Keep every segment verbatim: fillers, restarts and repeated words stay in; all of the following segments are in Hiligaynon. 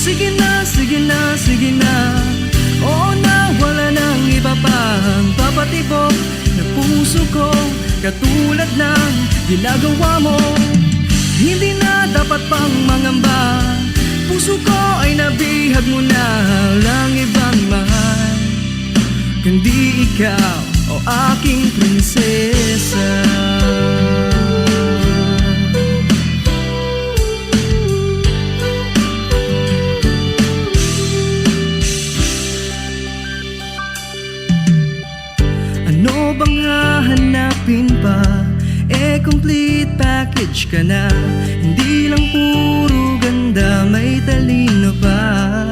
Sige na, sige na, sige na. Oo na, wala nang iba pang papatibok. Ng puso ko, katulad ng ginagawa mo. Hindi na dapat pang mangamba. Puso ko ay nabihag mo na lang ibang mahal, kundi ikaw, o aking prinsesa. Ano bang hahanapin pa? Eh, complete package ka na. Hindi lang puro ganda, may talino pa.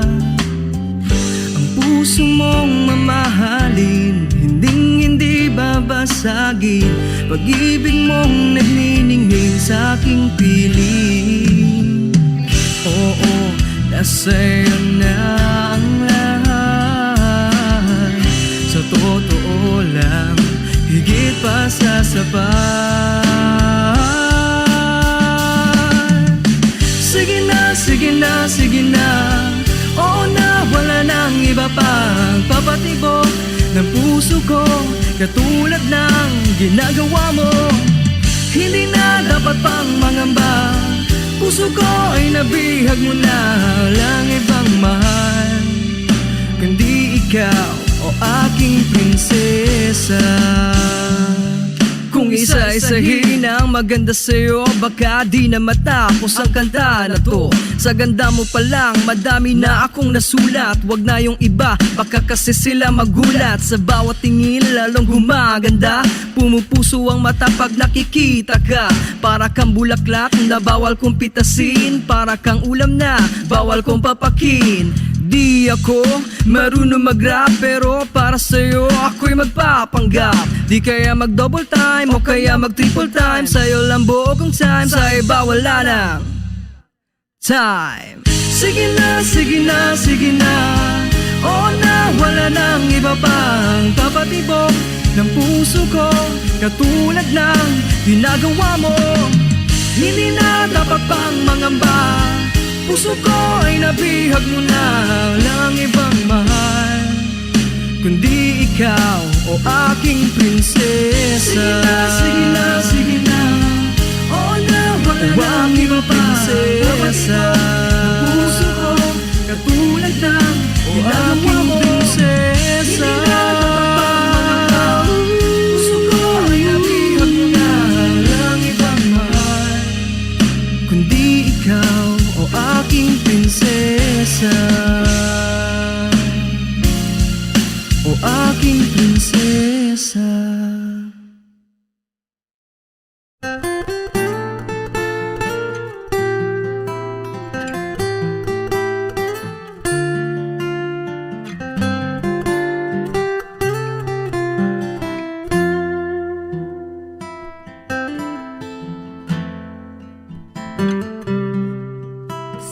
Ang puso mong mamahalin, hinding hindi babasagin. Pag-ibig mong nagniningning sa aking piling. Oo, nasa'yo na ang lahat. Sa totoo lang, higit pa sa sapat. Sige na, sige na, sige na. Oo na, wala nang iba pang papatibok ng puso ko, katulad ng ginagawa mo. Hindi na dapat pang mangamba. Puso ko ay nabihag mo na lang ibang mahal, kundi ikaw, o aking prinsesa. Kung isa-isahin ang maganda sa'yo, baka di na matapos ang kanta na to. Sa ganda mo pa lang, madami na akong nasulat. Wag na yung iba, baka kasi sila magulat. Sa bawat tingin, lalong gumaganda. Pumupuso ang mata pag nakikita ka. Para kang bulaklak na bawal kong pitasin. Para kang ulam na bawal kong papakin. Di ako marunong mag-rap, pero para sa'yo ako'y magpapanggap. Di kaya mag-double time o kaya mag-triple time. Sa'yo lang buo kong time, sa iba wala nang time. Sige na, sige na, sige na. Oo na, wala nang iba pang papatibok ng puso ko, katulad ng ginagawa mo. Hindi na dapat pang mangamba. Puso ko ay nabihag mo na lang ibang mahal, kundi ikaw, o aking prinsesa. Sige na, sige na, sige na. Oo na, wala na ang iba pa. Prinsesa. Ang puso ko, katulad ng, o ginagawa aking mo. Prinsesa. Hindi na dapat pang mangamba. Puso ko ay nabihag mo na lang ibang mahal, kundi ikaw, o aking prinsesa. O aking prinsesa.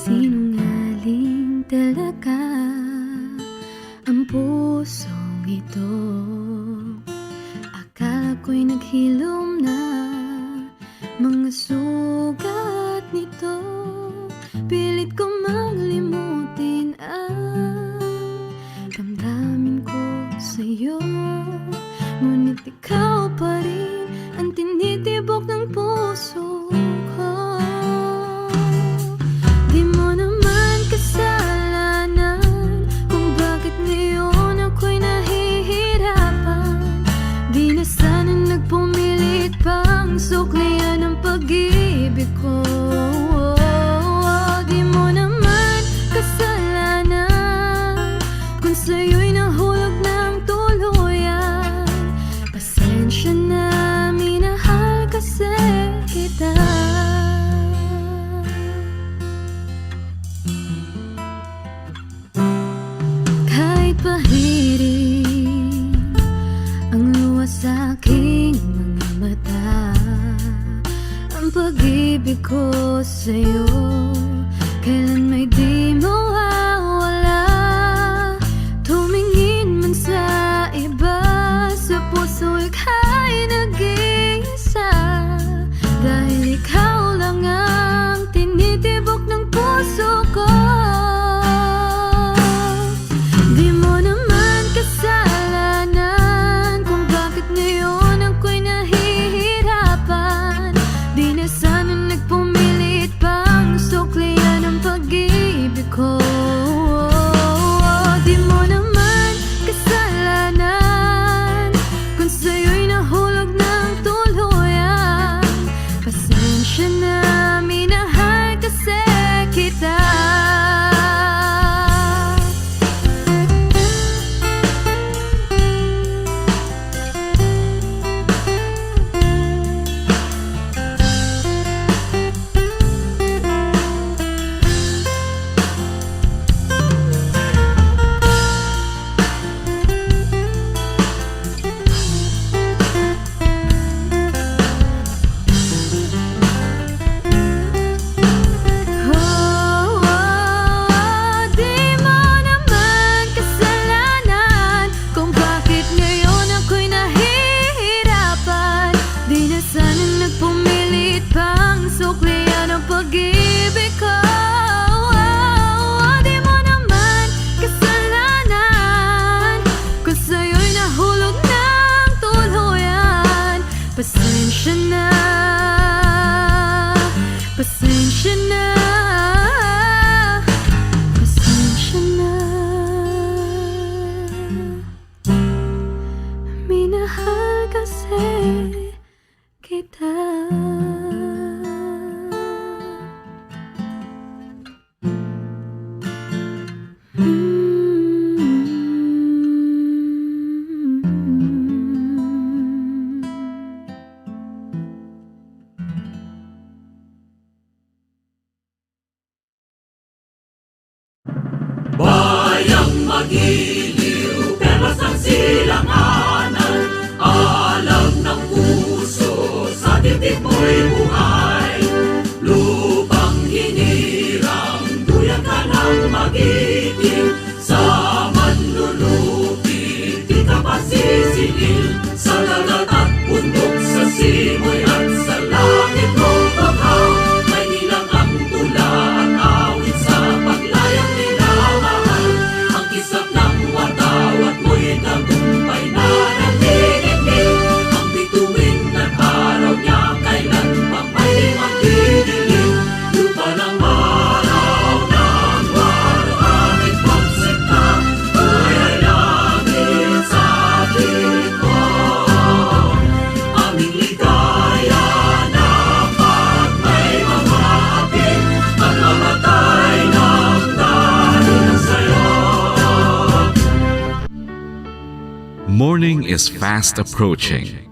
Sinungaling talaga ang pusong ito. Akala ko'y naghilom na mga sugat nito. Pilit ko mang limutin ang damdamin ko sa'yo. Ngunit ikaw pa rin ang tinitibok ng puso ko. Di mo naman kasalanan kung bakit ngayon ako'y nahihirapan. Di na sana nagpumilit pang suklian ang pag-ibig ko. Di mo naman kasalanan kung sa'yo'y nahulog ng tuluyan. Pasensya na, minahal kasi kita. Kahit pahiring ang luha sa aking mga mata, ang pag-ibig ko sa'yo kailan may di mawawala. Tumingin man sa iba, sa puso ika'y nag-iisa. Dahil ikaw lang ang tinitibok ng puso ko. Pasensya na, pasensya na. Minahal kasi kita. Bayang magiliw, perlas ng silanganan, alam ng puso, sa dibdib mo'y buhay. Lupang hinirang, duyan ka ng magiting, sa manlulupi, di ka pasisingil. Sa dagat at bundok, sa simoy at sa langit, mong banghaw, may nilang ang tula at awit sa paglayang minamahal. Ang kisap ng watawat mo'y tagumpay na nanginginig. Ang bituin at araw niya kailan pang may magdidilim. Lupa ng araw ng waluhan, ipagsinta, buhay ay langit sa tingin mo. Aming ligaya na pag may mamahapin, at mamatay ng dahil sa'yo. Morning is fast approaching.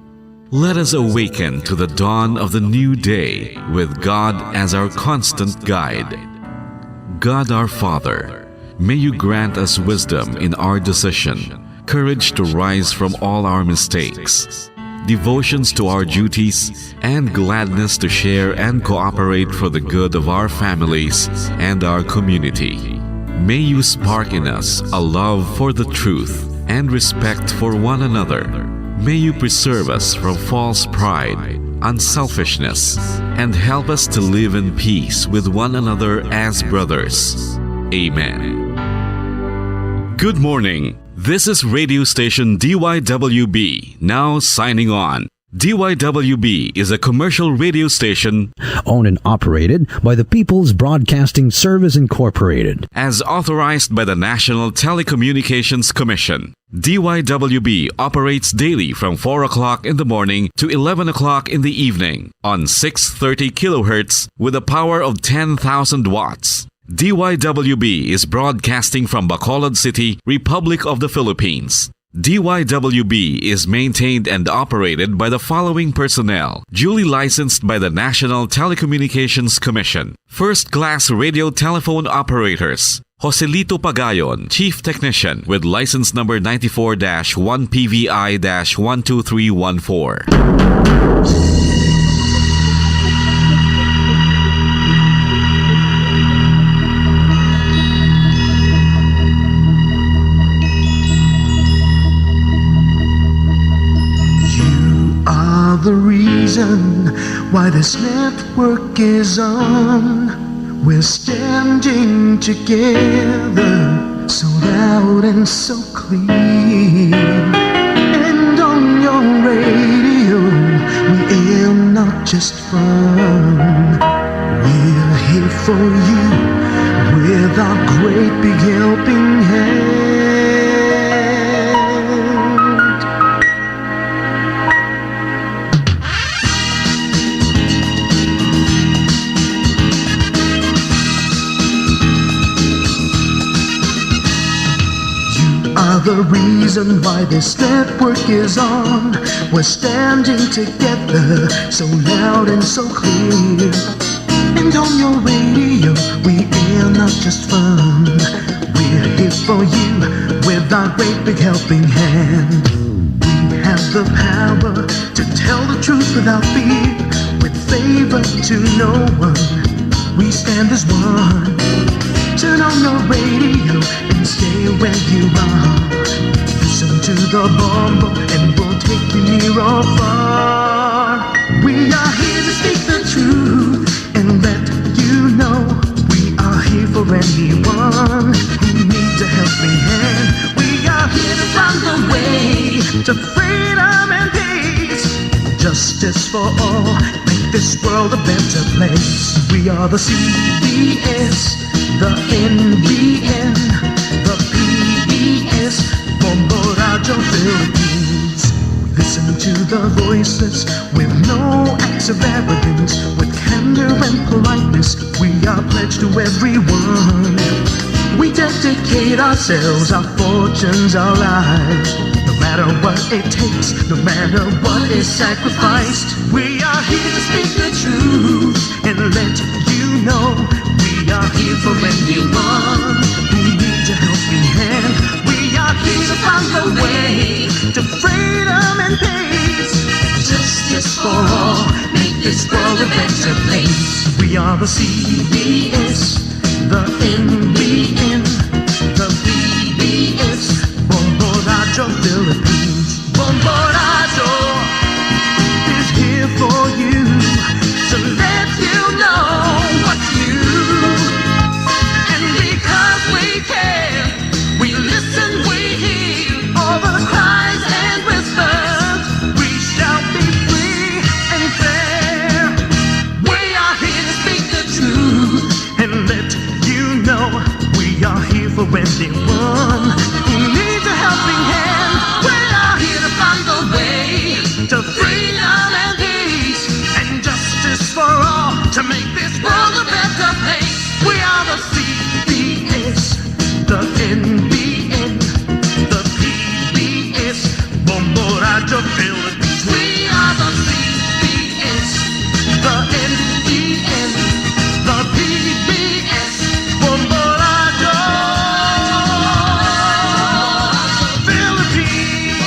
Let us awaken to the dawn of the new day with God as our constant guide. God our Father, may you grant us wisdom in our decision, courage to rise from all our mistakes, devotions to our duties, and gladness to share and cooperate for the good of our families and our community. May you spark in us a love for the truth and respect for one another. May you preserve us from false pride, unselfishness, and help us to live in peace with one another as brothers. Amen. Good morning. This is radio station D Y W B, now signing on. D Y W B is a commercial radio station owned and operated by the People's Broadcasting Service Incorporated, as authorized by the National Telecommunications Commission. D Y W B operates daily from four o'clock in the morning to eleven o'clock in the evening on six thirty kilohertz with a power of ten thousand watts. D Y W B is broadcasting from Bacolod City, Republic of the Philippines. D Y W B is maintained and operated by the following personnel, duly licensed by the National Telecommunications Commission. First class radio telephone operators, Joselito Pagayon, Chief Technician, with license number ninety-four dash one P V I dash one two three one four. You are the reason why this network is on. We're standing together, so loud and so clear. And on your radio, we air not just fun. We're here for you with our great big helping hand. You are the reason why this network is on. We're standing together, so loud and so clear. And on your radio, we air not just fun. We're here for you with our great big helping hand. We have the power to tell the truth without fear, with favor to no one. We stand as one. Turn on your radio and stay where you are. Listen to the bombo and we'll take you near or far. We are here to speak the truth and let you know we are here for anyone who needs a helping hand. We are here to find the way to freedom and peace, justice for all, make This world a better place. We are the C B S, the N B N, the P B S, Bombo Radio Philippines. Listen to the voices with no acts of arrogance, with candor and politeness. We are pledged to everyone. We dedicate ourselves, our fortunes, our lives. No matter what it takes, no matter what is sacrificed, we are here to speak the truth and let you know we are here for anyone who needs a helping hand. We are here to find a way to freedom and peace and justice for all. Make this world a better place. We are the C B S, the N B N, the P B S, Bombo Radio Philippines. Bombo Radio is here for you to let you know what's new. And because we care, we listen, we hear all the cries and whispers. We shall be free and fair. We are here to speak the truth and let you know we are here for anyone who needs a helping hand. We are here to find a way to freedom and peace and justice for all, to make this world a better place. We are the C B S, the N B N, the P B S, Bombo Radio Philippines. We are the C B S, the N B N, the P B S, Bombo Radio Philippines.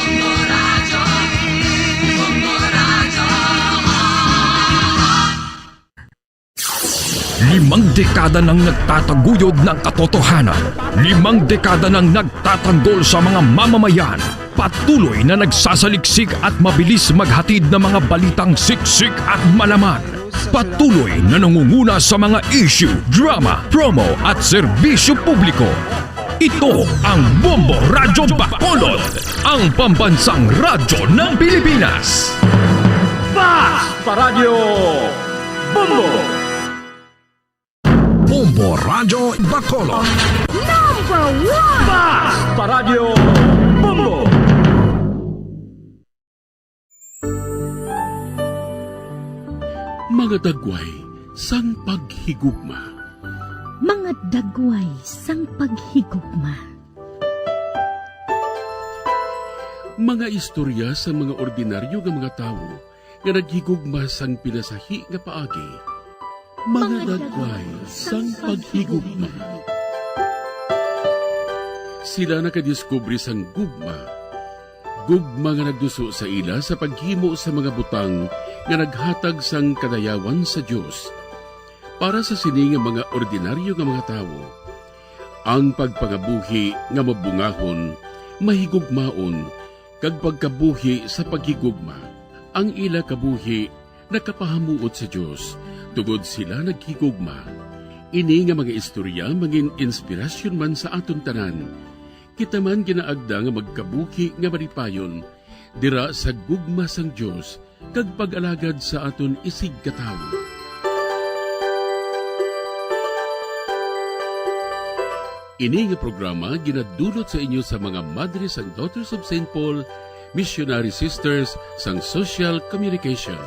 Limang dekada nang nagtataguyod ng katotohanan. Limang dekada nang nagtatanggol sa mga mamamayan. Patuloy na nagsasaliksik at mabilis maghatid ng mga balitang siksik at malaman. Patuloy na nangunguna sa mga issue, drama, promo at serbisyo publiko. Ito ang Bombo Radyo Bacolod, ang pambansang radyo ng Pilipinas. Fast Paradyo Bombo! Bombo Radyo Bacolod. Number one! Fast Paradyo Bombo! Mga dagway sang paghigugma. Mga dagway sang paghigugma. Mga istorya sa mga ordinaryo nga mga tawo nga naghigugma sang pinasahi nga paagi. Mga dagway sang paghigugma. Sila nakadiskubre sang gugma. Gugma nga nagduso sa ila sa paghimo sa mga butang nga naghatag sang kadayawan sa Dios. Para sa sini nga mga ordinaryo nga mga tawo, ang pagpangabuhi nga mabungahon, mahigugmaon, kag pagkabuhi sa paghigugma. Ang ila kabuhi nakapahamuot sa Dios, tungod sila naghigugma. Ini nga mga istorya mangin-inspirasyon man sa aton tanan. Kita man ginaagda nga magkabuhi nga malipayon dira sa gugma sang Dios kag pag-alagad sa aton isigkatawo. Ini nga programa ginadulot sa inyo sa mga madre sang Daughters of Saint Paul, Missionary Sisters sang Social Communication.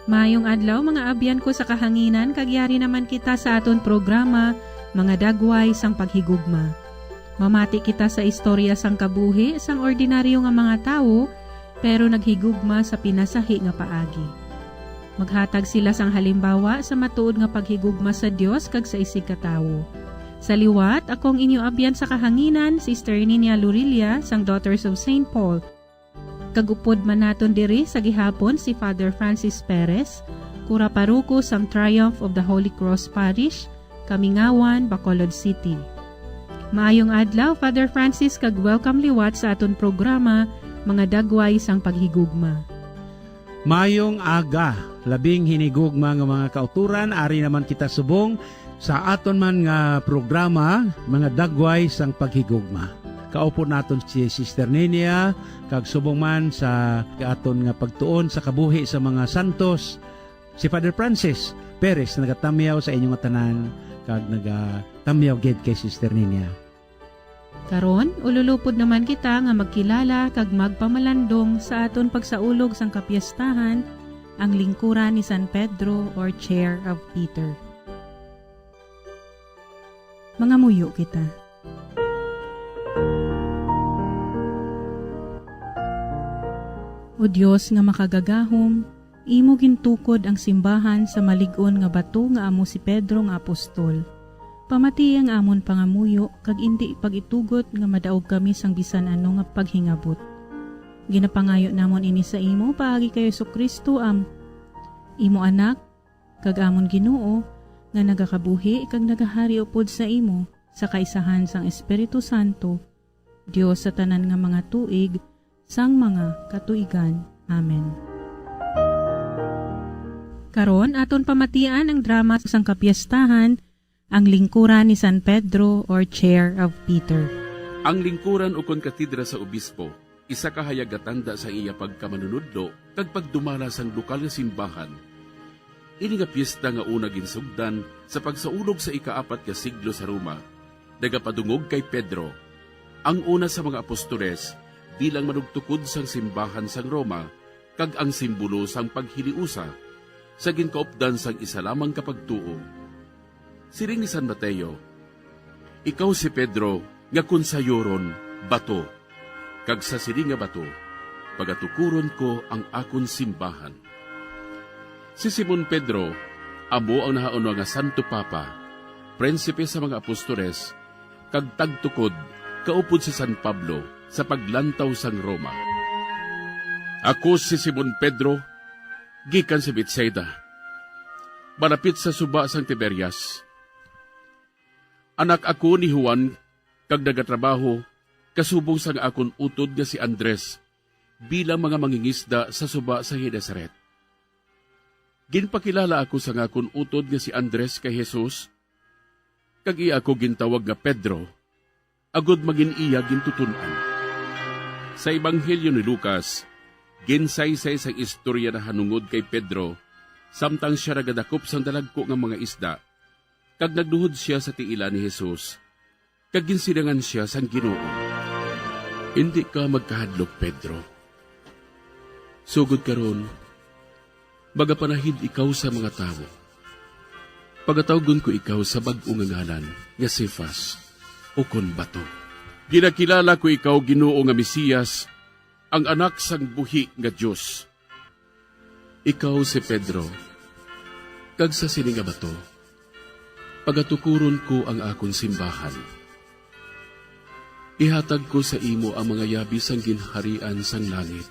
Maayong adlaw, mga abyan ko sa kahanginan, kag yari naman kita sa aton programa, Mga Dagway sang Paghigugma. Mamati kita sa istorya sang kabuhi sang ordinaryo nga mga tawo, pero naghigugma sa pinasahi nga paagi. Maghatag sila sang halimbawa sa matuod nga paghigugma sa Dios kag sa isigkatawo. Sa liwat, ako ang inyo abyan sa kahanginan, Sister Ninia Lorilla, sang Daughters of Saint Paul. Kag upod man naton diri sa gihapon si Father Francis Perez, kura paroko sang Triumph of the Holy Cross Parish, Kamingawan, Bacolod City. Maayong adlaw, Father Francis, kag welcome liwat sa aton programa, Mga Dagway sang Paghigugma. Maayong aga, labing hinigugma nga mga kautoran, ari naman kita subong sa aton man nga programa, Mga Dagway sang Paghigugma. Kaupod naton si Sister Ninia, kag subong man sa aton nga pagtuon sa kabuhi sa mga santos, si Father Francis Perez nagatamyaw sa inyo nga tanan, kag nagatamyaw gid kay Sister Ninia. Karon, ululupod naman kita nga magkilala kag magpamalandong sa aton pagsaulog sang kapiestahan, ang lingkuran ni San Pedro or Chair of Peter. Mangamuyo kita. O Dios nga makagagahom, imo gintukod ang simbahan sa malig-on nga bato nga amo si Pedro nga apostol. Pamati ang amon pangamuyo kag indi pag-itugot nga madaog kami sang bisan ano nga paghingabot. Ginapangayo namon ini sa imo paagi kay Jesu-Cristo, am-, imo Anak, kag amon Ginoo, nga nagakabuhi kag nagahari upod sa imo, sa kaisahan sang Espiritu Santo, Dios sa tanan nga mga tuig, sang mga katuigan. Amen. Karon, aton pamatian ang drama sang kapiestahan, ang lingkuran ni San Pedro or Chair of Peter. Ang lingkuran ukon katedra sa obispo, isa ka hayag nga tanda sa iya pagkamanunudlo kag pagdumala sang lokal nga simbahan. Ini nga piyesta nga una ginsugdan sa pagsaulog sa ikaapat nga siglo sa Roma, nagapadungog kay Pedro, ang una sa mga apostoles, bilang manugtukod sang simbahan sang Roma kag ang simbolo sang paghiliusa sa ginkaupdan sang isa lamang ka pagtuo. Siling ni San Mateo, "Ikaw si Pedro nga kon sayuron, bato, kag sa sini nga bato pagatukuron ko ang akon simbahan." Si Simon Pedro amo ang nahauna nga Santo Papa, prinsipe sa mga apostoles, kag tagtukod kaupod si San Pablo sa paglantaw sang Roma. "Ako si Simon Pedro, gikan sa Betsaida, malapit sa suba sang Tiberias. Anak ako ni Juan, kag nagatrabaho kasubong sang akon utod nga si Andres bilang mga mangingisda sa suba sa Genesaret. Ginpakilala ako sang akon utod nga si Andres kay Jesus, kag iya ako gintawag nga Pedro, agod mangin iya gintuton-an." Sa Ebanghelyo ni Lucas, ginsaysay sang istorya nahanungod kay Pedro, samtang sia nagadakop sang dalagku nga mga isda, kag nagluhod sia sa tiilan ni Jesus, kag ginsilingan sia sang Ginoo, "Indi ka magkahadlok, Pedro. Sugod karon, magapanahid ikaw sa mga tawo. Pagatawgon ko ikaw sa bag-o nga ngalan nga Cephas, ukon bato." "Ginakilala ko ikaw, Ginoo, nga Mesias, ang Anak sang buhi nga Dios." "Ikaw si Pedro, kag sa sini nga bato pagatukuron ko ang akon simbahan. Ihatag ko sa imo ang mga yabi sang ginharian sang langit.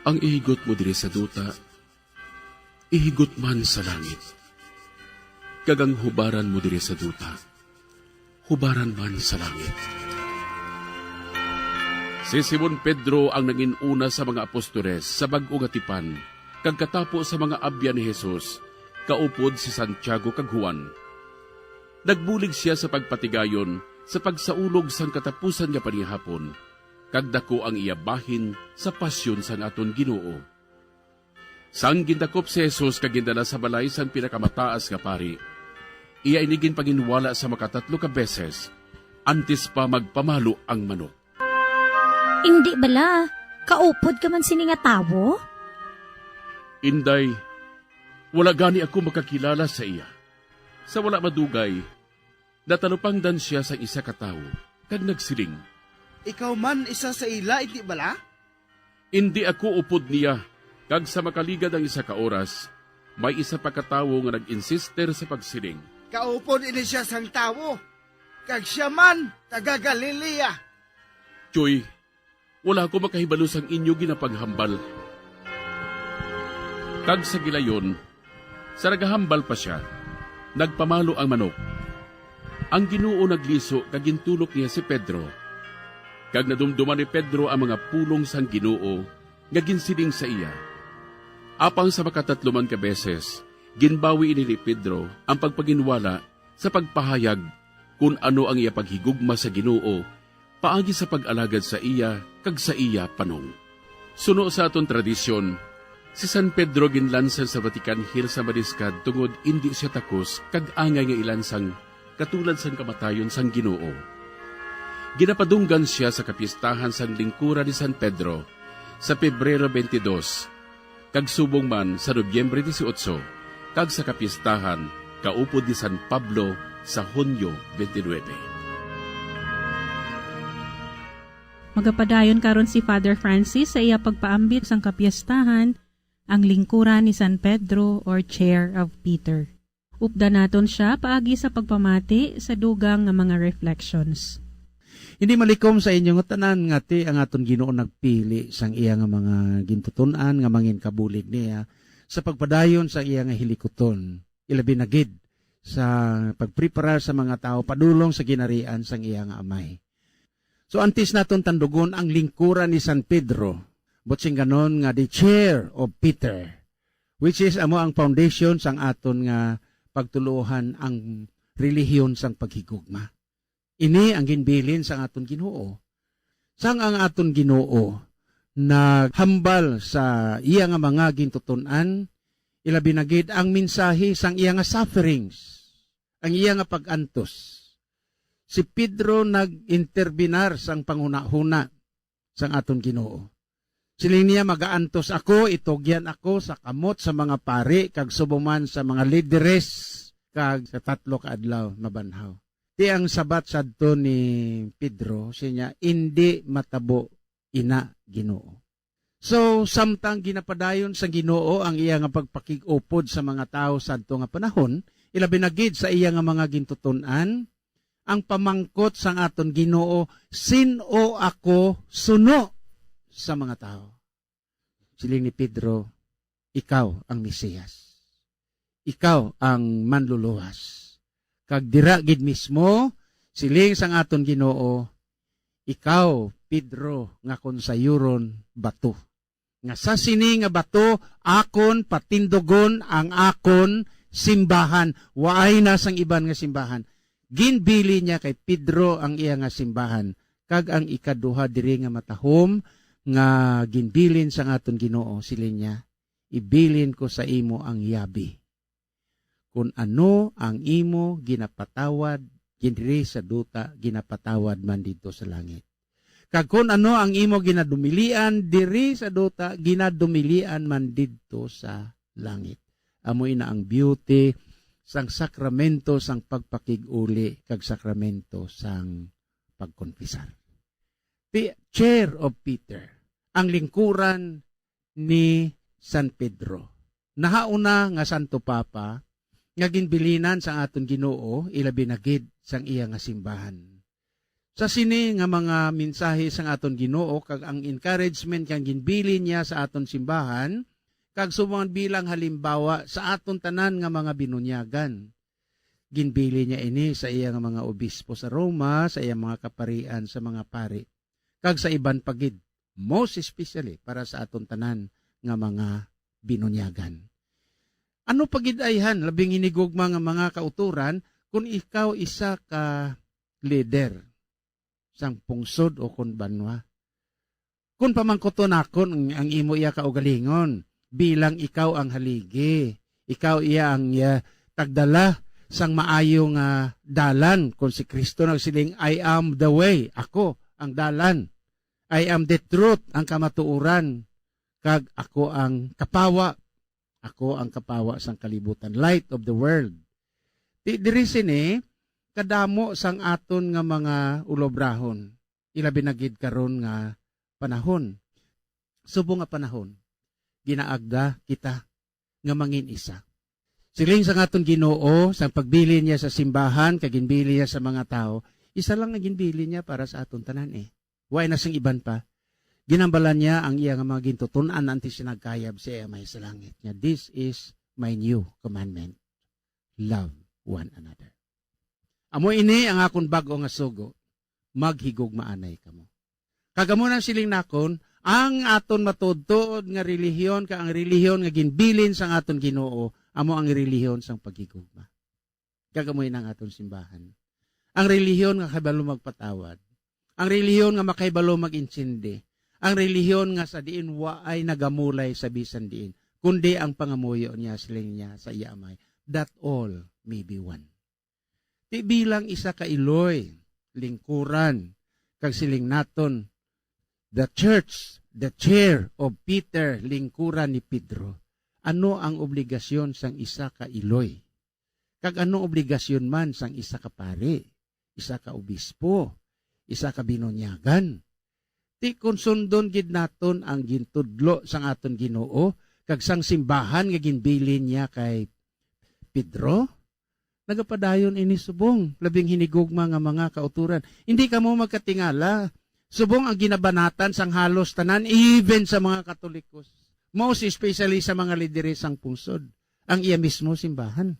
Ang ihigot mo diri sa duta, ihigot man sa langit, kag ang hubaran mo diri sa duta, hubaran man sa langit." Si Simon Pedro ang nangin-una sa mga apostoles sa bag-o nga tipan, kag katapo sa mga abyan ni Jesus, kaupod si Santiago kag Juan. Nagbulig sia sa pagpatigayon sa pagsaulog sang katapusan nga panihapon, kag daku ang iya bahin sa pasyon sang aton Ginoo. Sang gindakop si Jesus kag gindala sa balay sang Pinakamataas nga Pari, iya ini ginpanginwala sa makatatlo ka beses antes pa magpamalo ang manok. "Indi bala kaupod ka man sini nga tawo?" "Inday, wala gani ako makakilala sa iya. Sa wala madugay, natalupangdan sia sang isa ka tawo, kag nagsiling, 'Ikaw man isa sa ila, indi bala?'" "Indi ako upod niya." Kag sa makaligad ang isa ka oras, may isa pa ka tawo nga nag-insister sa pagsiling, "Kaupod ini sia sang tawo, kag sia man taga-Galilea." "Tyoy, wala ako makahibalo sang inyo ginapanghambal." Kag sa gilayon, sa nagahambal pa sia, nagpamalo ang manok. Ang Ginoo nagliso kag gintulok niya si Pedro. Kag nadumdoman ni Pedro ang mga pulong sang Ginoo nga ginsiling sa iya. Apang sa makatatlo man ka beses, ginbawi ini ni Pedro ang pagpanginwala sa pagpahayag, Kun ano ang iya paghigugma sa Ginoo paagi sa pag-alagad sa iya kag sa iya panong. Suno sa aton tradisyon, si San Pedro ginlansan sa Vatican Hill sa Madiskad tungod indi siya takos kag angay nga ilansang katulad sang kamatayon sang Ginoo. Ginapadunggan sia sa kapistahan sang lingkura ni San Pedro sa Pebrero twenty-two, kag subong man sa Nobyembre dieciocho, kag sa kapistahan kaupod ni San Pablo sa Hunyo twenty-nine. Magapadayon karon si Father Francis sa iya pagpaambit sang kapiestahan, ang lingkuran ni San Pedro or Chair of Peter. Updan naton sia paagi sa pagpamati sa dugang nga mga reflections. Hindi malikom sa inyo nga tanan nga ti ang aton Ginoo nagpili sang iya nga mga gintuton-an nga mangin kabulig niya sa pagpadayon sa iya nga hilikuton, ilabi na gid sa pagpreparar sa mga tawo padulong sa ginarian sang iya nga Amay. So, antes naton tandugon ang lingkuran ni San Pedro, buot singganon nga the chair of Peter, which is amo ang foundation sang aton nga pagtuluohan ang relihiyon sang paghigugma. Ini ang ginbilin sang aton Ginoo. Sang ang aton Ginoo naghambal sa iya nga mga gintuton-an, ilabi na gid ang mensahe sang iya nga sufferings, ang iya nga pag-antos. Si Pedro nag-interbinar sang panghunahuna sang aton Ginoo. Siling niya, "Magaantos ako, itugyan ako sa kamot sa mga pari, kag subong man sa mga lideres, kag sa tatlo ka adlaw mabanhaw." Ti ang sabat sadto ni Pedro, siya niya, "Indi matabo ina, Ginoo." So, samtang ginapadayon sa Ginoo ang iya nga pagpakig-upod sa mga tawo sadto nga panahon, ilabi na gid sa iya nga mga gintuton-an, ang pamangkot sang aton Ginoo, "Sin-o ako suno sa mga tawo?" Siling ni Pedro, "Ikaw ang Mesiyas. Ikaw ang manluluwas." Kag dira gid mismo, siling sang aton Ginoo, "Ikaw, Pedro, nga kon sayuron bato, nga sa sini nga bato akon patindugon ang akon simbahan." Waay na sang iban nga simbahan. Ginbilin niya kay Pedro ang iya nga simbahan. Kag ang ikaduha diri nga matahom nga ginbilin sang aton Ginoo, siling niya, "Ibilin ko sa imo ang yabi. Kon ano ang imo ginapatawad diri sa duta, ginapatawad man didto sa langit. Kag kon ano ang imo ginadumilian diri sa duta, ginadumilian man didto sa langit." Amo ina ang beauty sang sakramento sang pagpakig-uli kag sakramento sang pagkonfesar. The chair of Peter, ang lingkuran ni San Pedro. Nahauna nga Santo Papa nga ginbilinan sang aton Ginoo, ilabi na gid sang iya nga simbahan. Sa sini nga mga mensahe sang aton Ginoo kag ang encouragement kang ginbilin niya sa aton simbahan, kag subong bilang halimbawa sa aton tanan nga mga binunyagan. Ginbilin niya ini sa iya nga mga obispo sa Roma, sa iya mga kaparian sa mga pari, kag sa iban pa gid, most especially para sa aton tanan nga mga binunyagan. Ano pa gid ayhan, labing hinigugma nga mga kauturan, kung ikaw isa ka leader sang pungsod o kon banwa? Kung pamangkuton nakon ang, ang imo iya kaugalingon, bilang ikaw ang haligi, ikaw iya ang, ah, tagdala sang maayo nga dalan. Kung si Kristo nagsiling, "I am the way, ako ang dalan. I am the truth, ang kamatuoran, kag ako ang kapawa." Ako ang kapawa sang kalibutan, light of the world. Di, diri sini, kadamo sang aton nga mga ulobrahon, ilabi na gid karon nga panahon. Subong nga panahon, ginaagda kita nga mangin-isa. Siling sang aton Ginoo, sang pagbilin niya sa simbahan, kag ginbilin niya sa mga tawo, isa lang nga ginbilin niya para sa aton tanan eh. Wa na sing iban pa. Ginambalan niya ang iya nga mga gintuton-an antes siya nagkayab sa iya Amay sa langit. Nga, "This is my new commandment. Love one another." Amo ini ang akon bag-o nga sugo. Maghigugmaanay kamo. Kag amo nang siling nakon, ang aton matuod-tuod nga relihiyon kag ang relihiyon nga ginbilin sang aton Ginoo amo ang relihiyon sang paghigugma. Kag amo ini ang aton simbahan. Ang relihiyon nga kabalo magpatawad. Ang relihiyon nga makahibalo mag-intindi. Ang relihiyon nga sa diin waay nagamulay sa bisan diin, kundi ang pangamuyo niya, siling niya sa iya Amay, "That all may be one." Ti bilang isa ka iloy, lingkuran, kag siling naton, the church, the chair of Peter, lingkuran ni Pedro. Ano ang obligasyon sang isa ka iloy? Kag ano obligasyon man sang isa ka pari, isa ka obispo, isa ka binunyagan? Ti kon sundon gid naton ang gintudlo sang aton Ginoo kag sang simbahan nga ginbilin niya kay Pedro, nagapadayon ini subong labing hinigugma nga mga kautoran. Hindi kamo magkatingala, subong ang ginabanatan sang halos tanan, even sa mga Katolikos, most especially sa mga lideres sang pungsod, ang iya mismo simbahan,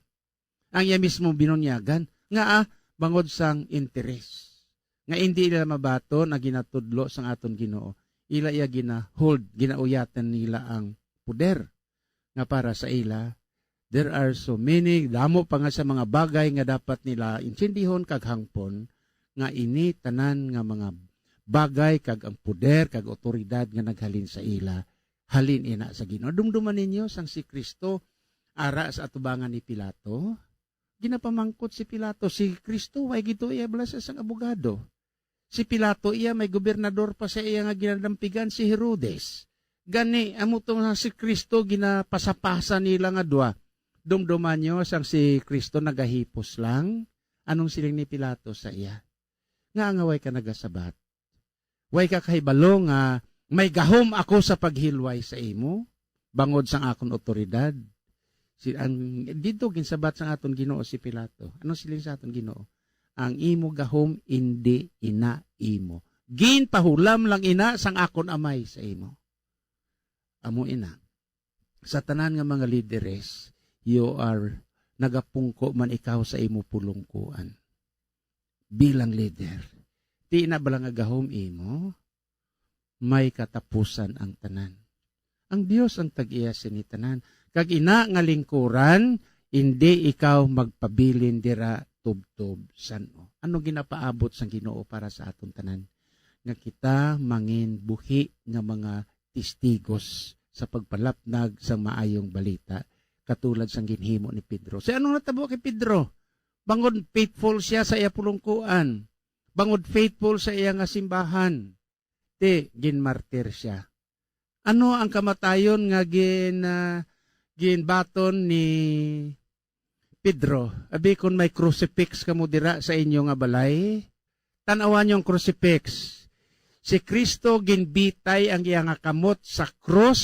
ang iya mismo binunyagan, nga, ah, bangod sang interes nga indi nila mabaton ang ginatudlo sang aton Ginoo, ila iya gina-hold, ginauyatan nila ang poder nga para sa ila. There are so many, damo pa nga sa mga bagay nga dapat nila intindihon kag hangpon, nga ini tanan nga mga bagay kag ang poder kag awtoridad nga naghalin sa ila, halin ina sa Ginoo. Dumduman ninyo sang si Cristo ara sa atubangan ni Pilato. Ginapamangkot si Pilato, "Si Cristo, way gid to iya bala sa sang abogado." Si Pilato iya may gobernador pa sa iya nga ginadampigan, si Herodes. Gani, amo to nga si Cristo ginapasapasa nila nga dua. Dumduman nyo sang si Cristo nagahipos lang. Anong siling ni Pilato sa iya? Nga nga way ka nagasabat? Way ka kahibalo nga may gahom ako sa paghilway sa imo bangod sang akon awtoridad? Si, ang, dito ginsabat sang aton Ginoo si Pilato. Anong siling sa aton Ginoo? "Ang imo gahom indi ina imo. Ginpahulam lang ina sang akon Amay sa imo." Amo ina, sa tanan nga mga lideres, you are, nagapungko man ikaw sa imo pulongkuan bilang leader. Ti ina bala nga gahom imo? May katapusan ang tanan. Ang Dios ang tag-iya sini tanan. Kag ina nga lingkuran, indi ikaw magpabilin dira tubtob san-o. Ano ginapaabot sang Ginoo para sa aton tanan? Nga kita mangin buhi nga mga testigos sa pagpalapnag sang maayong balita, katulad sang ginhimo ni Pedro. Si ano natabo kay Pedro? Bangod faithful siya sa iya pulongkuan, bangod faithful sa iya nga simbahan, ti ginmartir siya. Ano ang kamatayon nga gin, ah, ginbaton ni Pedro? Abi, kon may crucifix kamo dira sa inyo nga balay, tan-awan niyo ang crucifix. Si Cristo ginbitay ang iya nga kamot sa krus,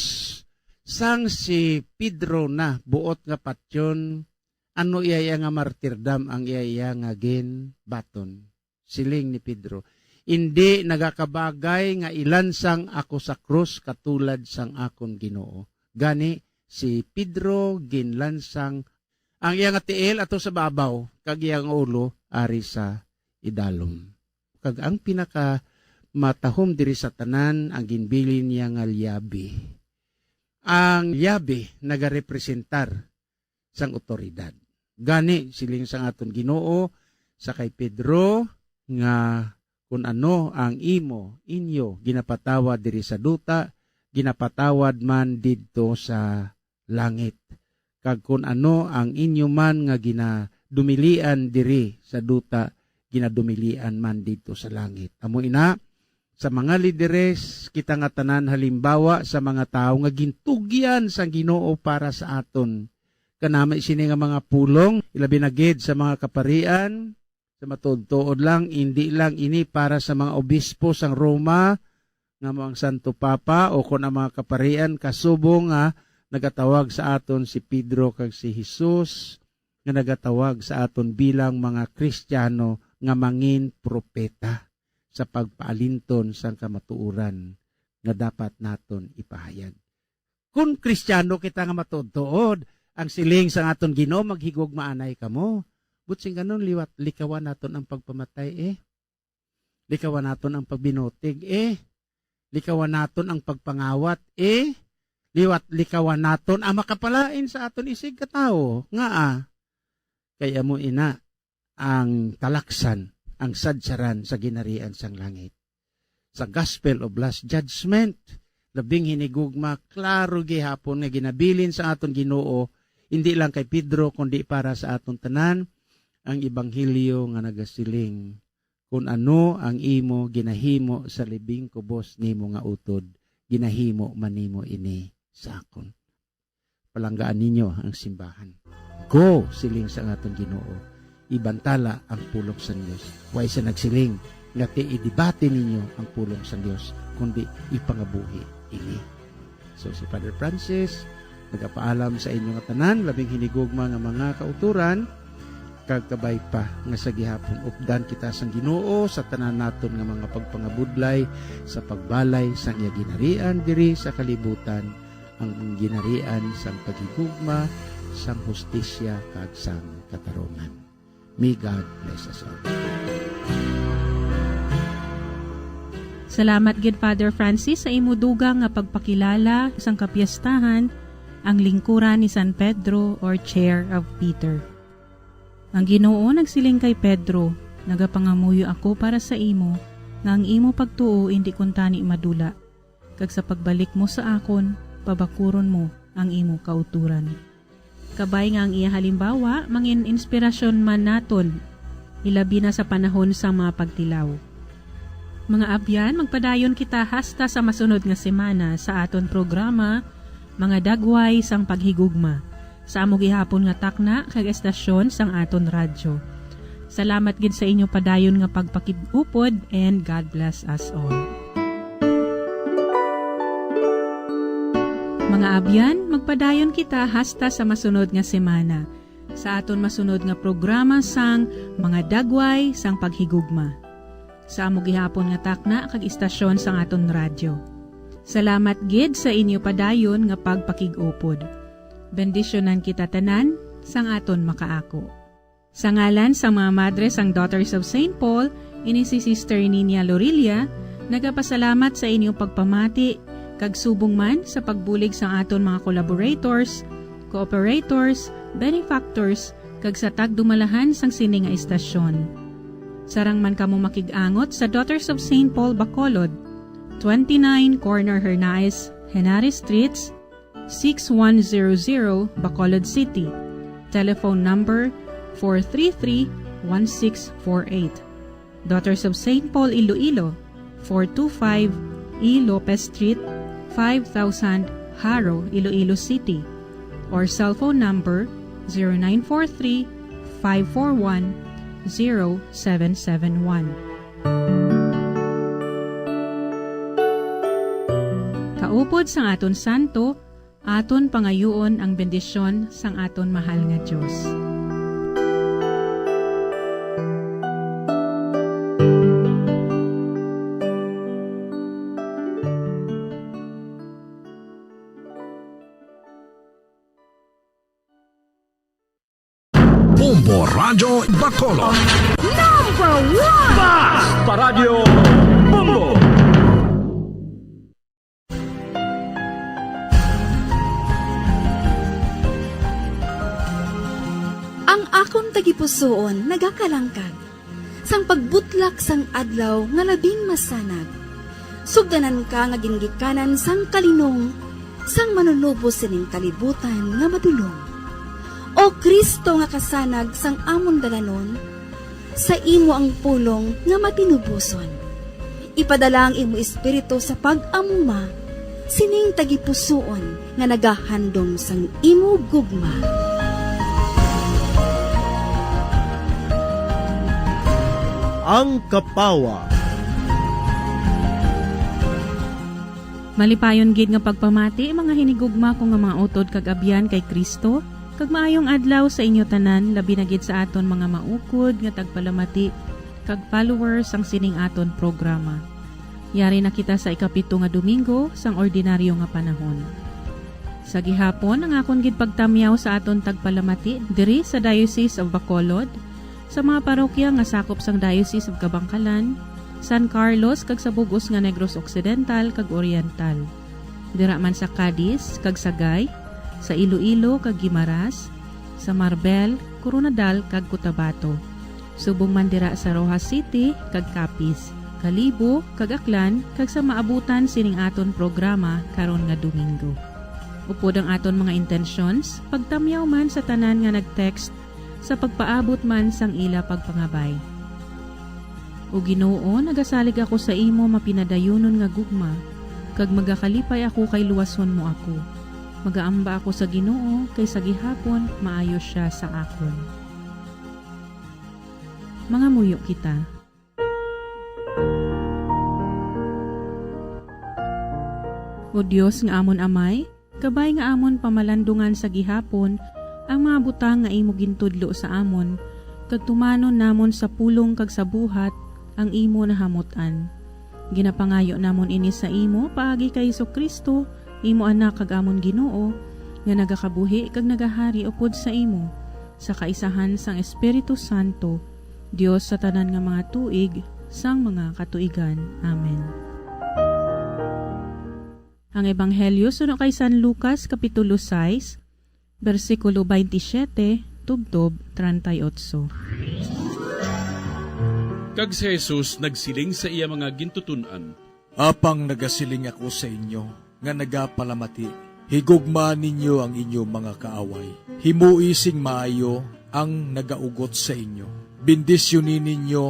sang si Pedro na buot nga patyon. Ano iya, iya nga martirdom ang iya, iya nga ginbaton? Siling ni Pedro, "Indi nagakabagay nga ilansang ako sa krus katulad sang akon Ginoo." Gani, si Pedro ginlansang ang iya nga tiil ato sa babaw, kag iya nga ulo ari sa idalom. Kag ang pinakamatahom diri sa tanan, ang ginbilin niya nga liyabi. Ang liyabi nagarepresentar sang awtoridad. Gani, siling sang aton Ginoo sa kay Pedro nga, "Kun ano ang imo, inyo, ginapatawad diri sa duta, ginapatawad man didto sa langit. Kag kun ano ang inyo man nga ginadumilian diri sa duta, ginadumilian man didto sa langit." Amo ina, sa mga lideres, kita nga tanan halimbawa sa mga tawo nga gintugyan sang Ginoo para sa aton. Kanami sini nga mga pulong, ilabi na gid sa mga kaparian, sa matuod-tuod lang, indi lang ini para sa mga obispo sang Roma, nga mo ang Santo Papa, o kon ang mga kaparian, kasubong nga nagatawag sa aton si Pedro kag si Jesus, nga nagatawag sa aton bilang mga Kristiyano nga mangin propeta sa pagpaalinton sang kamatuoran nga dapat naton ipahayag. Kun Kristiyano kita nga matuod-tuod, ang siling sang aton Ginoo, "Maghigugmaanay kamo." Buot silingon, liwat likawan naton ang pagpamatay, eh. Likawan naton ang pagbinutig, eh. Likawan naton ang pagpangawat, eh. Liwat likawan naton ang makapalain sa aton isigkatawo. Ngaa? Kay amo ina ang talaksan ang sadsaran sa ginharian sang langit. Sa Gospel of Last Judgment, labing hinigugma, klaro gihapon nga ginabilin sa aton Ginoo, hindi lang kay Pedro, kundi para sa aton tanan, ang ebanghelyo nga nagasiling, "Kun ano ang imo ginahimo sa libing kubos nimo nga utod, ginahimo man nimo ini sa akon." Palanggaan ninyo ang simbahan. Go, siling sang aton Ginoo, ibantala ang pulong sang Dios. Way sa nagsiling nga ti idibati ninyo ang pulong sang Dios, kundi ipangabuhi ini. So, si Father Francis nagapaalam sa inyo nga tanan, labing hinigugma nga mga kauturan, kag kabay pa nga sa gihapon updan kita sang Ginoo sa tanan naton nga mga pagpangabudlay sa pagbalay sang iya ginharian diri sa kalibutan, ang ginharian sang paghigugma, sang hustisya, kag sang katarungan. May God bless us all. Salamat gid, Father Francis, sa imo dugang nga pagpakilala sang kapiestahan, ang lingkuran ni San Pedro or Chair of Peter. Ang Ginoo nagsiling kay Pedro, "Nagapangamuyo ako para sa imo, nga ang imo pagtuo indi kuntani madula, kag sa pagbalik mo sa akon, pabakuron mo ang imo kautoran." Kabay nga ang iya halimbawa mangin-inspirasyon man naton, ilabi na sa panahon sang mga pagtilaw. Mga abyan, magpadayon kita hasta sa masunod nga semana sa aton programa, Mga Dagway sang Paghigugma, sa amo gihapon nga takna kag estasyon sang aton radyo. Salamat gid sa inyo padayon nga pagpakig-upod, and God bless us all. Mga abyan, magpadayon kita hasta sa masunod nga semana, sa aton masunod nga programa sang Mga Dagway sang Paghigugma, sa amo gihapon nga takna kag istasyon sang aton radyo. Salamat gid sa inyo padayon nga pagpakig-upod. Bendisyonan kita tanan sang aton makaako. Sa ngalan sang mga madre sang Daughters of Saint Paul, ini si Sister Nina Lorilla, nagapasalamat sa inyong pagpamati, kag subong man sa pagbulig sang aton mga collaborators, cooperators, benefactors, kag sa tagdumalahan sang sini nga istasyon. Sarang man kamo makig-angot sa Daughters of Saint Paul Bacolod, twenty-nine Corner Hernaez, Henares Streets, six one zero zero, Bacolod City. Telephone number four three three, one six four eight. Daughters of Saint Paul Iloilo, four two five E Lopez Street, five thousand, Jaro, Iloilo City. Or cellphone number zero nine four three, five four one, zero seven seven one. Kaupod sang aton santo, aton pangayuon ang bendisyon sang aton mahal nga Dios. Bombo Radyo Bacolod. Number one! Basta Radyo Bombo! Ang akon tagipusoon nagakalangkag sang pagbutlak sang adlaw nga labing masanag. Sugdanan ka nga gingikanan sang kalinong sang Manunubos sining kalibutan nga madulom. O Cristo nga kasanag sang amon dalanon, sa imo ang pulong nga matinuboson. Ipadala ang imo Espiritu sa pag-amuma sining tagipusoon nga nagahandom sang imo gugma. Ang Kapawa. Malipayon gid nga pagpamati, mga hinigugma ko nga mga utod kag abyan kay Cristo, kag maayong adlaw sa inyo tanan, labi na gid sa aton mga maukod nga tagpalamati kag followers sang sining aton programa. Yari na kita sa ikapito nga Domingo sang ordinaryo nga panahon. Sa gihapon, ang akon gid pagtamyaw sa aton tagpalamati diri sa Diocese of Bacolod, sa mga parokya nga sakop sang Diocese of Kabankalan, San Carlos, kag sa bug-os nga Negros Occidental kag Oriental. Dira man sa Cadiz kag Sagay, sa Iloilo kag Guimaras, sa Marbel, Koronadal, kag Cotabato. Subong man dira sa Roxas City, kag Capiz, Kalibo, kag Aklan, kag sa maabutan sining aton programa karon nga Domingo. Upod ang aton mga intentions, pagtamyaw man sa tanan nga nag-text, sa pagpaabot man sang ila pagpangabay. O Ginoo, nagasalig ako sa imo mapinadayunon nga gugma, kag magakalipay ako kay luwason mo ako. Magaamba ako sa Ginoo, kay sa gihapon maayo sia sa akon. Mangamuyo kita. O Dios nga amon Amay, kabay nga amon pamalandungan sa gihapon ang mga butang nga imo gintudlo sa amon, kag tumanon namon sa pulong kag sa buhat ang imo nahamut-an. Ginapangayo namon ini sa imo paagi kay Jesu-Cristo, imo Anak kag amon Ginoo, nga nagakabuhi kag nagahari upod sa imo, sa kaisahan sang Espiritu Santo, Dios sa tanan nga mga tuig sang mga katuigan. Amen. Ang Ebanghelyo suno kay San Lucas, Kapitulo sais, bersikulo twenty-seven tubtob treinta y ocho. Kag si Jesus nagsiling sa iya mga gintuton-an, "Apang nagasiling ako sa inyo nga nagapalamati, higugma ninyo ang inyo mga kaaway. Himoi sing maayo ang nagaugot sa inyo. Bendisyoni ninyo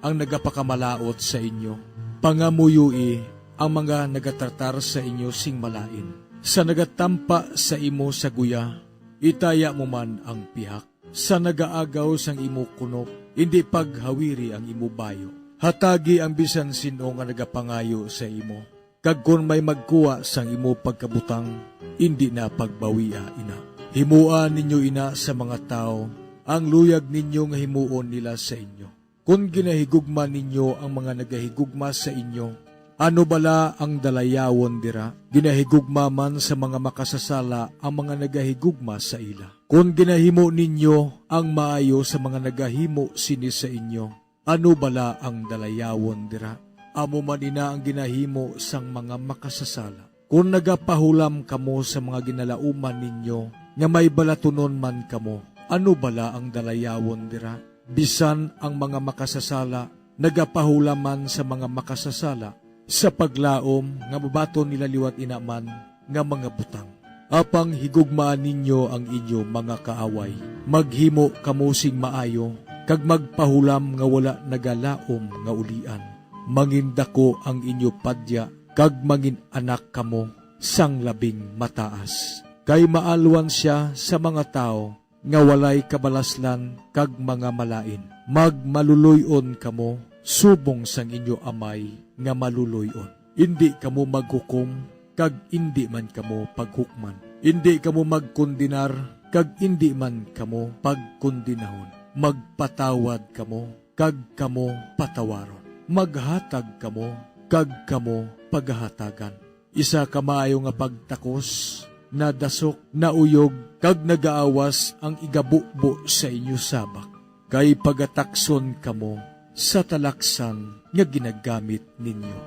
ang nagapakamalaut sa inyo. Pangamuyoi ang mga nagatratar sa inyo sing malain. Sa nagatampa sa imo sa guya, itaya mo man ang pihak. Sa nagaagaw sang imo kunop, indi paghawiri ang imo bayo. Hatagi ang bisan sin-o nga nagapangayo sa imo, kag kon may magkuha sang imo pagkabutang, indi na pagbawia ina. Himoa ninyo ina sa mga tawo ang luyag ninyo nga himuon nila sa inyo. Kon ginahigugma ninyo ang mga nagahigugma sa inyo, ano bala ang dalayawon dira? Ginahigugma man sa mga makasasala ang mga nagahigugma sa ila. Kon ginahimo ninyo ang maayo sa mga nagahimo sini sa inyo, ano bala ang dalayawon dira? Amo man ina ang ginahimo sang mga makasasala. Kon nagapahulam kamo sa mga ginalauman ninyo, nga may balatunon man kamo, ano bala ang dalayawon dira? Bisan ang mga makasasala nagapahulam man sa mga makasasala, sa paglaom nga mabaton nila liwat ina man nga mga butang. Apang higugmaan ninyo ang inyo mga kaaway. Maghimo kamo sing maayo, kag magpahulam nga wala nagalaom nga ulian. Mangindako ang inyo padya, kag mangin-anak kamo sang Labing Mataas. Kay maalwan sia sa mga tawo nga walay kabalaslan kag mga malain. Magmaluloy-on kamo subong sang inyo Amay nga maluloy-on. Indi kamo maghukom, kag indi man kamo paghukman. Indi kamo magkondenar, kag indi man kamo pagkondenahon. Magpatawad kamo, kag kamo patawaron. Maghatag kamo, kag kamo pagahatagan. Isa ka maayo nga pagtakos, nadasok, nauyog, kag nagaawas ang igabubo sa inyo sabak, kay pagatakson kamo sa talaksan nga ginagamit ninyo.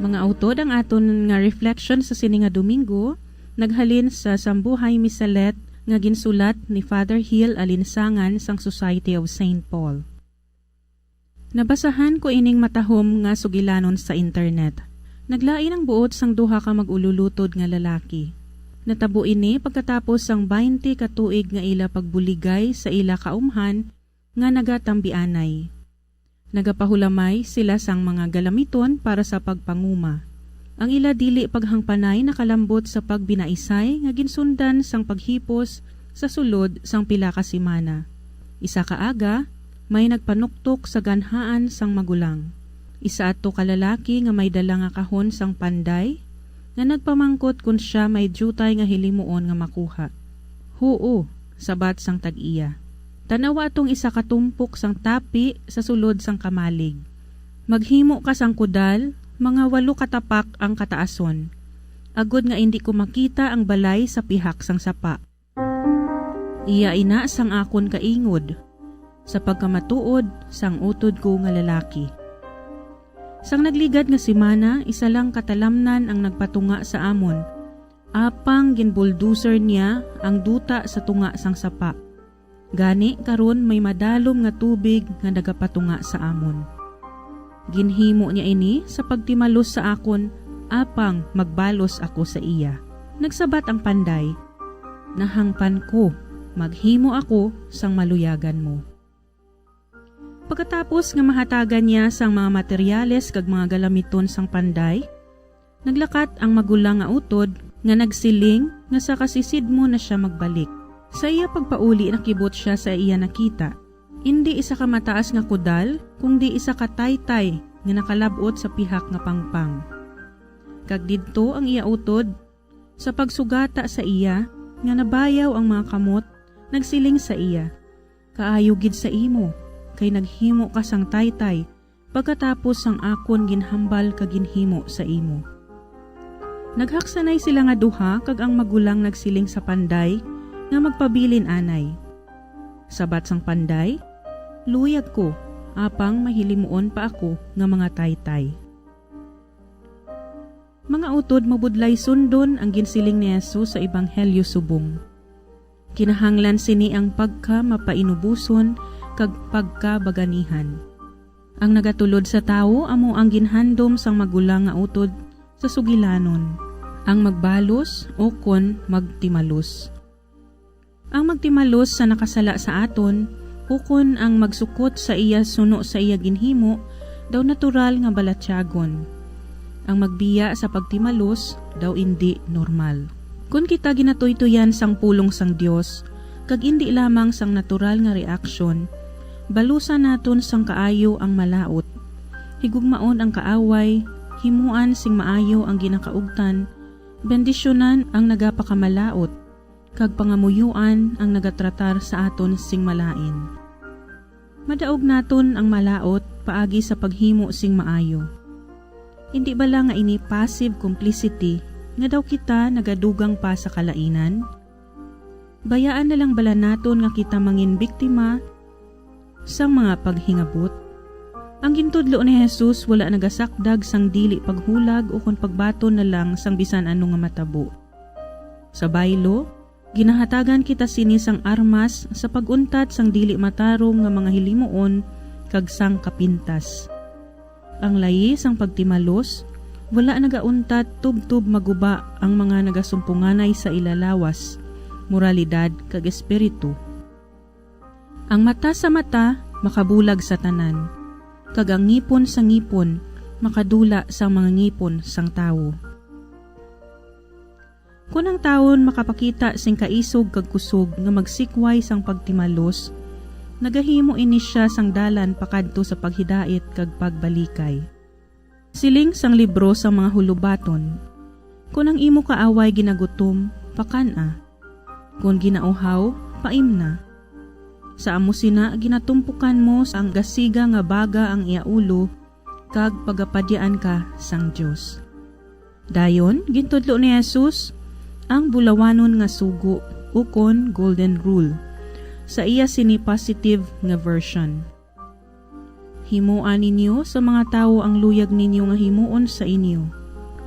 Mga utod, ang aton nga reflection sa sini nga Domingo naghalin sa Sambuhay Misalet nga ginsulat ni Father Hill Alinsangan sang Society of Saint Paul. Nabasahan ko ining matahom nga sugilanon sa internet. Naglain ang buot sang duha ka mag-ululutod nga lalaki. Natabo ini pagkatapos sang baynte ka tuig nga ila pagbuligay sa ila kaumhan nga nagatambianay. Nagapahulamay sila sang mga galamiton para sa pagpanguma. Ang ila dili paghangpanay nakalambot sa pagbinaisay nga ginsundan sang paghipos sa sulod sang pila ka semana. Isa ka aga, may nagpanuktok sa ganhaan sang magulang. Isa ato ka lalaki nga may dala nga kahon sang panday, nga nagpamangkot kon sia may diutay nga hilimuon nga makuha. "Huo," sabat sang tag-iya. "Tan-awa atong isa ka tumpok sang tapi sa sulod sang kamalig. Maghimo ka sang kudal, mga walo ka tapak ang kataason, agod nga indi ko makita ang balay sa pihak sang sapa." "Iya ina sang akon kaingod, sa pagkamatuod sang utod ko nga lalaki." Sang nagligad nga semana, isa lang ka talamnan ang nagpatunga sa amon. apang ginbuldoser niya ang duta sa tunga sang sapa. Gani karon may madalom nga tubig nga nagapatunga sa amon. Ginhimo niya ini sa pagtimalos sa akon, apang magbalos ako sa iya. Nagsabat ang panday, "Nahangpan ko, maghimo ako sang maluyagan mo." Pagkatapos nga mahatagan niya sang mga materyales kag mga galamiton sang panday, naglakat ang magulang nga utod nga nagsiling nga sa kasisidmo na sia magbalik. Sa iya pagpauli, nakibot sia sa iya nakita, indi isa ka mataas nga kudal, kundi isa ka taytay nga nakalab-ot sa pihak nga pangpang. Kag didto ang iya utod, sa pagsugata sa iya nga nabayaw ang mga kamot, nagsiling sa iya, "Kaayo gid sa imo, kay naghimo ka sang taytay pagkatapos sang akon ginhambal kag ginhimo sa imo." Naghaksanay sila nga duha, kag ang magulang nagsiling sa panday nga magpabilin anay. Sabat sang panday, "Luyag ko, apang may hilimuon pa ako nga mga taytay." Mga utod, mabudlay sundon ang ginsiling ni Jesus sa Ebanghelyo subong. Kinahanglan sini ang pagkamapainuboson kag pagkabaganihan. Ang nagatulod sa tawo amo ang ginhandom sang magulang nga utod sa sugilanon, ang magbalos ukon magtimalos. Ang magtimalos sa nakasala sa aton, ukon ang magsukot sa iya suno sa iya ginhimo, daw natural nga balatyagon. Ang magbiya sa pagtimalos daw indi normal. Kon kita ginatuytoyan sang pulong sang Dios, kag indi lamang sang natural nga reaksyon, balusan naton sang kaayo ang malaut. Higugmaon ang kaaway, himuan sing maayo ang ginakaugtan, bendisyonan ang nagapakamalaut, kag pangamuyoan ang nagatratar sa aton sing malain. Madaog naton ang malaut paagi sa paghimo sing maayo. Indi bala nga ini passive complicity nga daw kita nagadugang pa sa kalainan? Bayaan na lang bala naton nga kita mangin biktima sang mga paghingabot? Ang gintudlo ni Jesus wala nagasakdag sang dili paghulag ukon pagbaton na lang sang bisan ano nga matabo. Sa baylo, ginahatagan kita sini sang armas sa pag-untat sang dili matarong nga mga hilimuon kag sang kapintas. Ang layi sang pagtimalos wala nagauntat tubtob maguba ang mga nagasumpunganay sa ila lawas, moralidad, kag espiritu. Ang mata sa mata makabulag sa tanan, kag ang ngipon sa ngipon makadula sa mga ngipon sang tawo. Kon ang tawon makapakita sing kaisog kag kusog nga magsikway sang pagtimalos, nagahimo ini sia sang dalan pakadto sa paghidait kag pagbalikay. Siling sang libro sang mga Hulubaton, "Kon ang imo kaaway ginagutom, pakan-a. Kon ginauhaw, paimna. Sa amo sina ginatumpukan mo sang gasiga nga baga ang iya ulo, kag pagapadyaan ka sang Dios." Dayon, gintudlo ni Jesus ang bulawanon nga sugo, ukon golden rule. Sa iya sini positive nga version, "Himoa ninyo sa mga tawo ang luyag ninyo nga himuon sa inyo."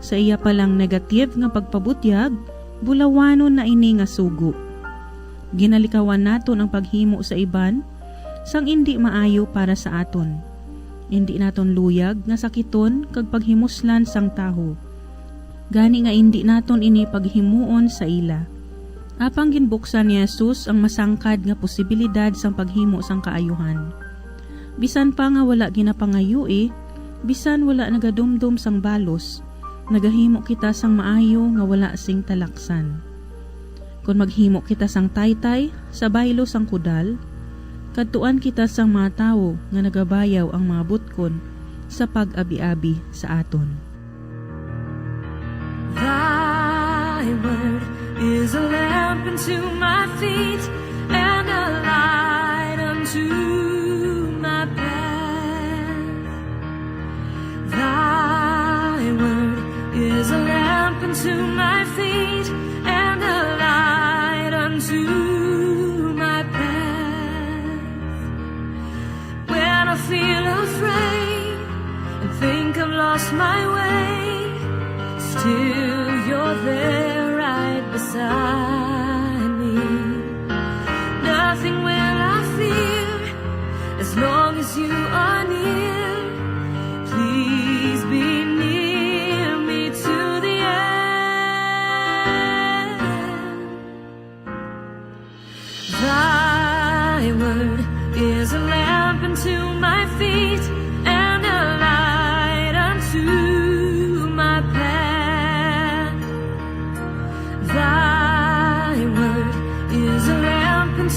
Sa iya pa lang negative nga pagpabutyag, bulawanon na ini nga sugo. Ginalikawan naton ang paghimo sa iban sang indi maayo para sa aton. Indi naton luyag nga sakiton kag paghimuslan sang tawo. Gani nga indi naton ini paghimuon sa ila. Apang ginbuksan ni Jesus ang masangkad nga posibilidad sang paghimo sang kaayuhan. Bisan pa nga wala ginapangayui, bisan wala nagadumdom sang balos, nagahimo kita sang maayo nga wala sing talaksan. Kon maghimo kita sang taytay sa baylo sang kudal, kadtuan kita sang mga tawo nga nagabayaw ang mga butkon sa pag-abiabi sa aton. Thy word is a lamp unto my feet and a light unto my path. Thy word is a lamp unto my feet and a light unto my path. When I feel afraid and think I've lost my way, still you're there.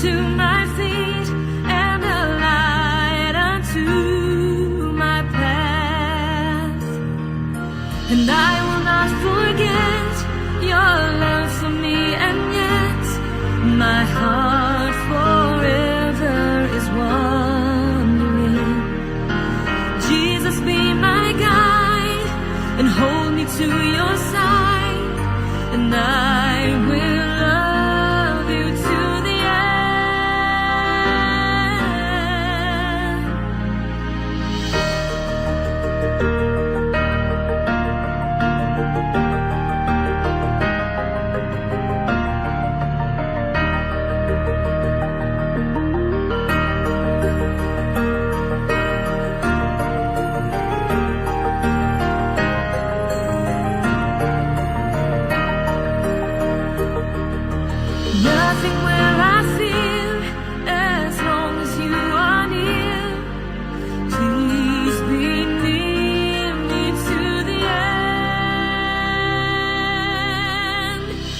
to my feet and a light unto my path. And I will not forget your love for me, and yet my heart forever is wandering. Jesus, be my guide and hold me to your side, and I will love you to the end. Nothing will I fear as long as you are near. Please be near me to the end.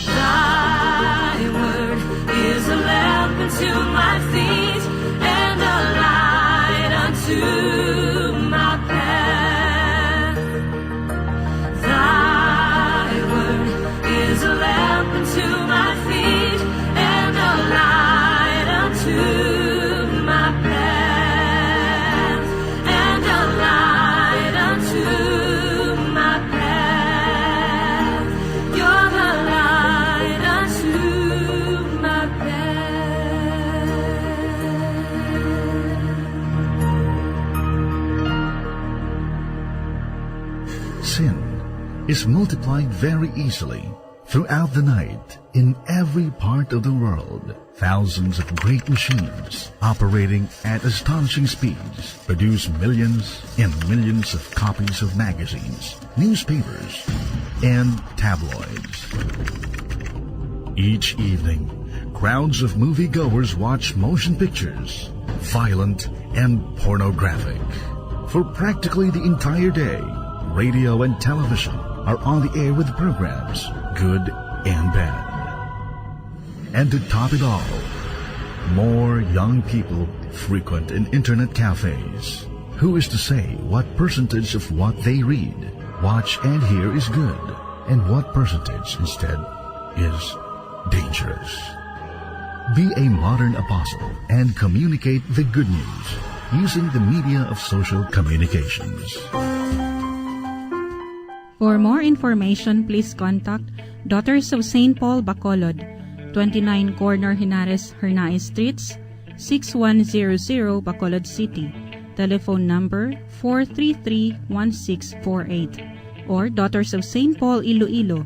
Thy word is a lamp unto my feet and a light unto my path. Thy word is a lamp unto my feet and a light unto my path, and a light unto my path. You're the light unto my path. Sin is multiplied very easily throughout the night in every part of the world. Thousands of great machines operating at astonishing speeds produce millions and millions of copies of magazines, newspapers, and tabloids. Each evening, crowds of moviegoers watch motion pictures, violent and pornographic. For practically the entire day, radio and television are on the air with programs, good and bad. And to top it all, more young people frequent in internet cafes. Who is to say what percentage of what they read, watch, and hear is good, and what percentage instead is dangerous? Be a modern apostle and communicate the good news using the media of social communications. For more information, please contact Daughters of Saint Paul Bacolod, twenty-nine Corner Henares Hernaez Streets, six one zero zero, Bacolod City. Telephone number four three three one six four eight. Or Daughters of Saint Paul Iloilo,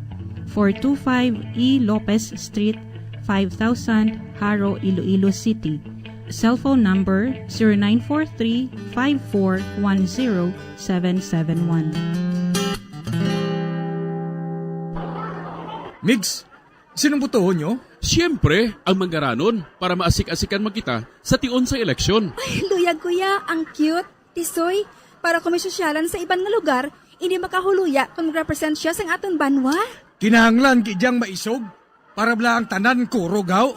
four two five E Lopez Street, five thousand, Jaro, Iloilo City. Cellphone number zero nine four three five four one zero seven seven one. Migs, sinong botohon nyo? Siyempre, ang manggaranon para maasik-asikan man kita sa tion sa eleksyon. Ay, luyag, kuya. Ang cute. Tisoy, para kung may sosyalan sa iban nga lugar, hindi makahuluya kung mag-represent siya sang aton banwa. Kinahanglan gid yang maisog para bala ang tanan kurog, haw?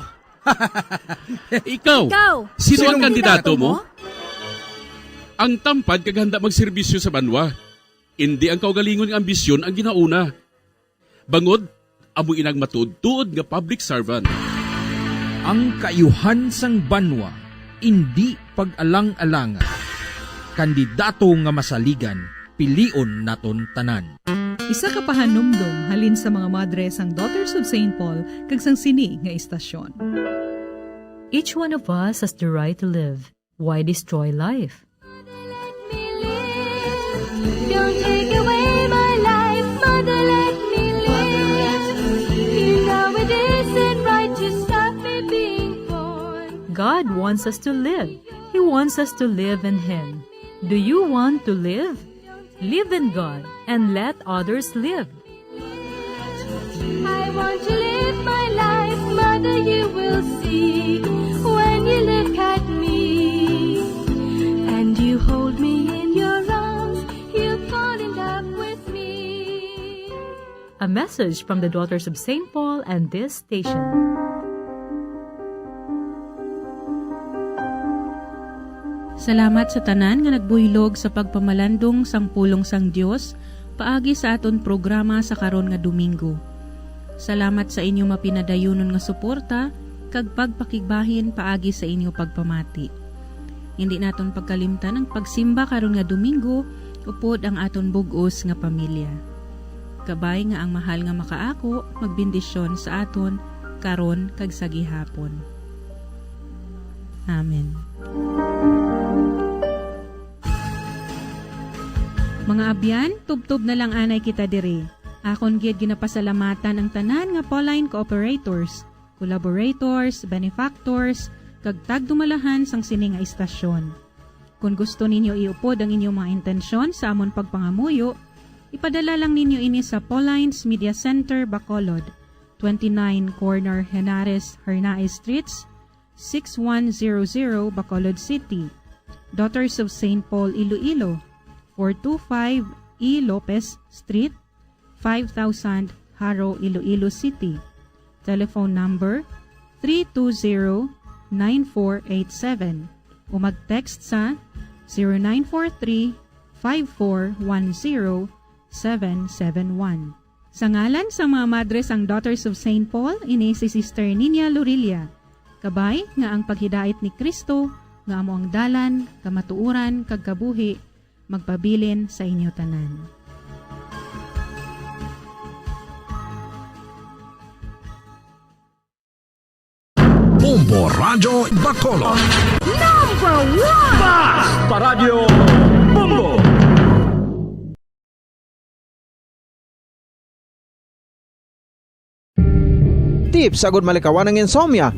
Ikaw, Ikaw, sino ang kandidato mo? Ang tampad kag handa magserbisyo sa banwa. Indi ang kaugalingon nga ambisyon ang ginauna. Bangod, amo inang matuod-tuod nga public servant. Ang kaayuhan sang banwa, indi pag-alang-alanga. Kandidato nga masaligan, pilion naton tanan. Isa ka pahanumdom halin sa mga madre sang Daughters of Saint Paul kag sang sini nga istasyon. Each one of us has the right to live. Why destroy life? Mother, let me live. Don't take away my life. Mother, let me live. You know it isn't right to stop me being born. God wants us to live. He wants us to live in Him. Do you want to live? Live in God and let others live. I want to live my life, mother, you will see. When you look at me and you hold me in your arms, you'll fall in love with me. A message from the Daughters of Saint Paul and this station. Salamat sa tanan nga nagbuylog sa pagpamalandong sang pulong sang Dios paagi sa aton programa sa karon nga Domingo. Salamat sa inyo mapinadayunon nga suporta kag pagpakigbahin paagi sa inyo pagpamati. Hindi naton pagkalimtan ang pagsimba karon nga Domingo upod ang aton bug-os nga pamilya. Kabay nga ang mahal nga makaako magbendisyon sa aton karon kag sa gihapon. Amen. Mga abyan, tubtob na lang anay kita diri. Akon gid ginapasalamatan ang tanan nga Pauline cooperators, collaborators, benefactors, kag tagdumalahan sang sini nga istasyon. Kon gusto ninyo iupod ang inyong mga intensyon sa amon pagpangamuyo, ipadala lang ninyo ini sa Pauline's Media Center, Bacolod, twenty-nine Corner Henares, Hernaez Streets, six one zero zero, Bacolod City. Daughters of Saint Paul, Iloilo, four two five E Lopez Street, five thousand, Jaro, Iloilo City. Telephone number three two zero, nine four eight seven o mag-text sa zero nine four three, five four one zero, seven seven one. Sa ngalan sang mga madre sang Daughters of Saint Paul, ini si Sister Nina Lorilla. Kabay nga ang paghidait ni Cristo, nga amo ang dalan, kamatuoran, kag kabuhi, magpabilin sa inyo tanan. Bombo Radyo Bacolod. Number one! Basta Radyo Bombo! Tips agud malikawan ang insomnia.